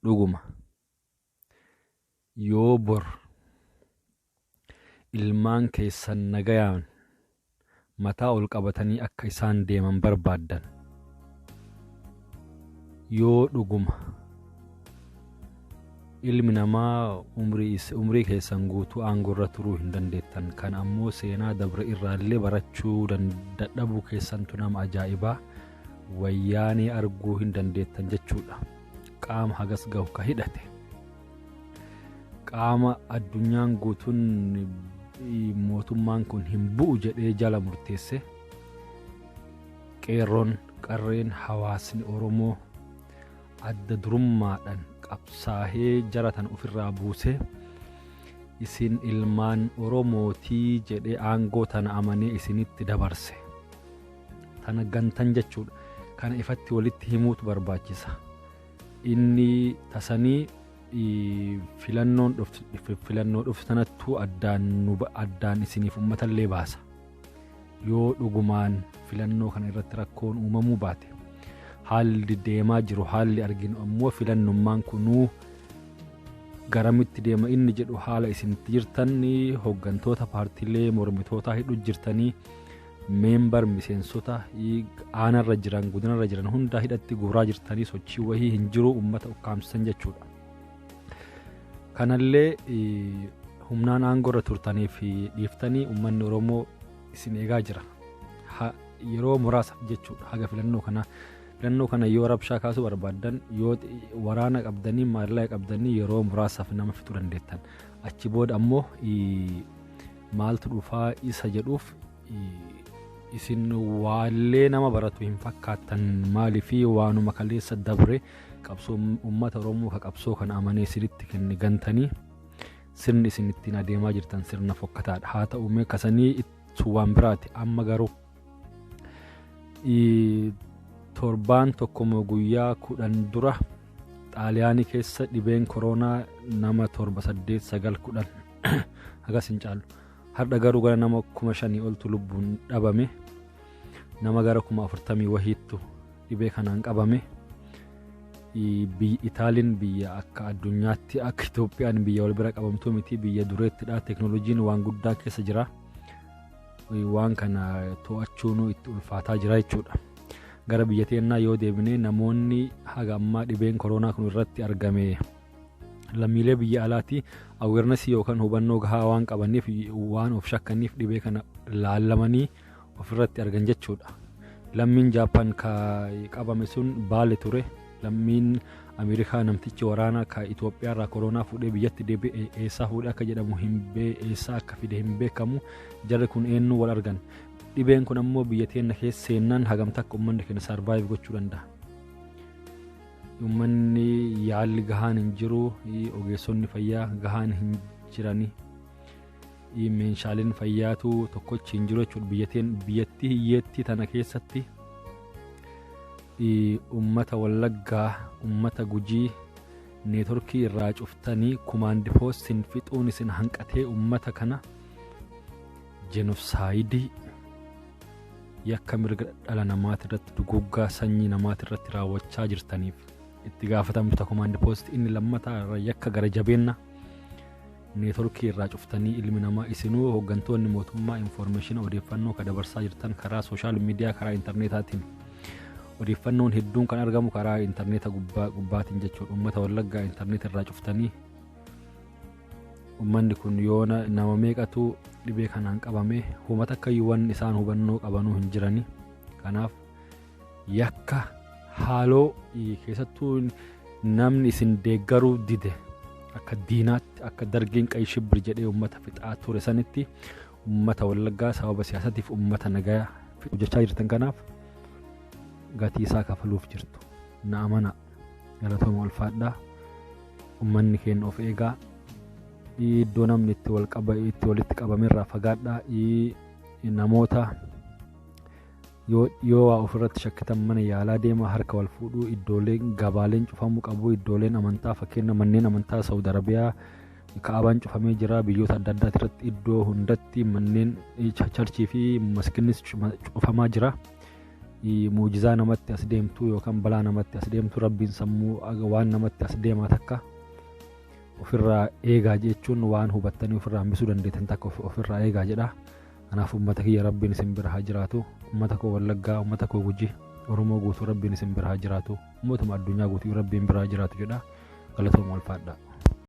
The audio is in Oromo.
Dhuguma yoo bor ilmaan keessan nagayaan mataa ol qabatanii akka isaan deeman barbaaddan, yoo dhuguma ilmi namaa umrii keessan guutuu aangorra turuu hin dandeettan, kan ammoo seenaa dabre irraallee barachuu dadhabuu keessantu nama ajaa'ibaa. Wayyaanee arguu hin dandeettan jechuudha. Qaama hagas gahu ka hidhate, qaama addunyaan guutuun mootummaan kun hin bu'u jedhee jala murteesse, qeerroon, qarreen, hawaasni Oromoo adda durummaadhaan qabsaahee jara tan ofirraa buusee, isin ilmaan Oromootii jedhee aangoo tana amanee isinitti dabarse. Tana gantan jechuudha. Kana ifatti walitti himuutu barbaachisa. Inni tasanii filannoon dhuftu, filannoo dhuftu sanattuu addaan nu addaan isiniif uummatallee baasa. Yoo dhugumaan filannoo kana irratti rakkoon uumamuu baate, haalli deemaa jiru, haalli arginu ammoo filannummaan kunuu garamitti deema inni jedhu, haala isinitti jirtan, hooggantoota paartiilee mormitootaa hidhu jirtanii, member, miseensota aanarra jiran, godinarra jiran hunda hidhatti guuraa jirtanii, sochii wahii hin jiru, uummata ukkaamsisan jechuudha. Kanallee humnaan aangoo irra turtanii fi dhiiftanii uummanni Oromoo isin eegaa jira. Yeroo muraasaaf jechuudha, haga filannoo kanaa. Filannoo kana yoo rabshaa kaasuu barbaaddan, yoo waraana qabdanii, maallaqa qabdanii, yeroo muraasaaf nama fixuu dandeettan. Achi booda ammoo maaltu dhufaa isa jedhuuf, isin waallee nama baratu hin fakkaattan. Maaliifii waanuma kaleessa dabre, qabsoo uummata Oromoo ka qabsoo kana amanee isinitti kenne gantanii, sirni isin ittiin adeemaa jirtan sirna fokkataadha. Haa ta'u mee, kasanii sun waan biraati. Amma garuu torbaan tokkomoo guyyaa 10 dura Xaaliyaanii keessa dhibeen koronaa nama torba, saddeet, sagal, 10 hagas hin caalu. Har'a garuu gara nama 5,000 oltu lubbuun dhabame. Nama gara 40,000 wahiittu dhibee kanaan qabame. Itaaliin biyya akka addunyaatti akka Itoophiyaan biyya wal bira qabamtuu miti, biyya dureettidha. Teeknooloojiin waan guddaa keessa jira. Waan kana to'achuun itti ulfaataa jira jechuudha. Gara biyya teennaa yoo deebine, namoonni haga ammaa dhibeen koronaa kun irratti argame lammiilee biyya alaati. Awareness yookaan hubannoo gahaa waan qabaniif, waan of shakkaniif, dhibee kana laallamanii ofirratti argan jechuudha. Lammiin Jaappaan ka qabame sun Baale ture. Lammiin Ameerikaa namtichi waraanaa ka Itoophiyaa irraa koronaa fuudhee biyyatti deebi'e eessaa fuudhee akka jedhamu hin eessaa akka fide hin beekamu. Jarri kun eenyu wal argan? Dhibeen kun ammoo biyya teenya keessa seennaan hagam takka uummanni keenya survive gochuu danda'a? Uummanni yaalli gahaan hin jiru, ogeessonni fayyaa gahaan hin jirani, meeshaaleen fayyaatu tokkochi hin jiru jechuudha. Biyyattiin biyyattii hiyyeettii tana keessatti uummata Wallaggaa, uummata Gujii networkii irraa cuftanii command postiin fixuun isin hanqatee, uummata kana genocide, yakka mirga dhala namaati irratti, duguggaa sanyii namaati irratti raawwachaa jirtaniif itti gaafatamtoota command post. Inni lammataa yakka gara jabeenna networkii irraa cuftanii ilmi namaa, isinuu hooggantoonni mootummaa information, odeeffannoo ka dabarsaa jirtan karaa social media, karaa intarneetaatiin. Odeeffannoon hedduun kan argamu karaa intarneeta gubbaatiin jechuudha. Uummata Wallaggaa intarneeta irraa cuftanii, uummanni kun yoona nama meeqatu dhibee kanaan qabame, uummata akkayyuu wanni isaan hubannoo qabanuu hin jirani. Kanaaf yakka haaloo, keessattuu namni isin deeggaruu dide akka diinaatti, akka Dargiin ቀይ ሽብር jedhee uummata fixaa ture sanitti, uummata Wallaggaa sababa siyaasatiif uummata nagaa hojjechaa jirtan kanaaf gatii isaa kafaluuf jirtu, na amana. Galatooma, ulfaadhaa. Uummanni keenya of eegaa, iddoo namni itti wal qaba, itti walitti qabamerraa fagaadhaa. Namoota yoo waa ofirratti shakkitan mana yaalaa deema. Harka wal fuudhuu, iddoolee gabaaleen cufamuu qabu, iddooleen amantaa, fakkeenya manneen amantaa Saudi Arabiyaa Kaabaan cufamee jira. Biyyoota adda addaa irratti iddoo hundatti manneen churchii fi maskinnis cufamaa jira. Muujizaa namatti as deemtu yookaan balaa namatti as deemtu, Rabbiin sammuu waan namatti as deemaa takka ofirraa eegaa jechuun, waan hubattanii ofirraa hambisuu dandeettan takka ofirraa eegaa jedha. Kanaaf uummata kiyya, Rabbiin isin bira haa jiraatu. Uummata koo Wallaggaa, uummata koo Gujii, Oromoo guutuu Rabbiin isin bira haa jiraatu. Uummatuma addunyaa guutuu Rabbiin bira haa jiraatu jedha. Galatooma, ulfaadha.